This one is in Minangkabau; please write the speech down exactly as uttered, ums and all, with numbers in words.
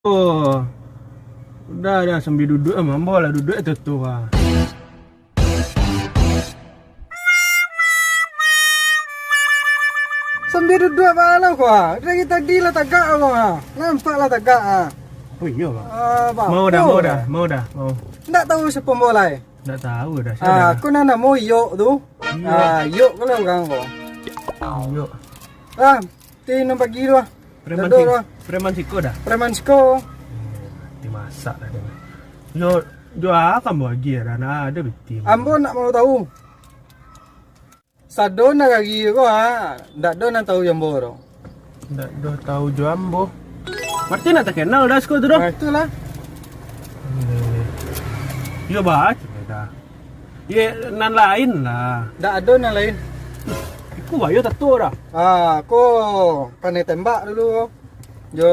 Oh. Udah, dah, sambil duduk, ah, mambo lah duduk, eh, tu, tu, ah. Sambil duduk, apa lah, ko, ah? Dari tadi lah tagak, ko, ah. Nampak lah tagak, ah. Oh, iyo, Bang. Ah, Bang. Mau dah, Oh. mau dah, mau dah, mau. Ndak tahu siapa ambo lai. Ndak tahu dah, siapa Ah, dah? Ko nan namo Yok tu. Iyo. Ah, Yok ko lah urang ko. Yok. Ah, ti nan pagi tu ah. Preman Dado si-, tu ah. Preman siko dah? Preman siko. Ti masak dah dia. Yo, jo akan bagi ya, dah nak ada beti. Ambo nak mau tahu. Sado nagari ko ha, ndak ado nan tahu jo ambo tu. Ndak ado tahu jo ambo. Berarti nak terkenal dah siko tu dah. Nah, itulah. Yo, bah, dah. Ye, nan lain lah. Ndak ado nan lain. Iku bayo tato dah. Ah, ko pandai tembak dulu. Jo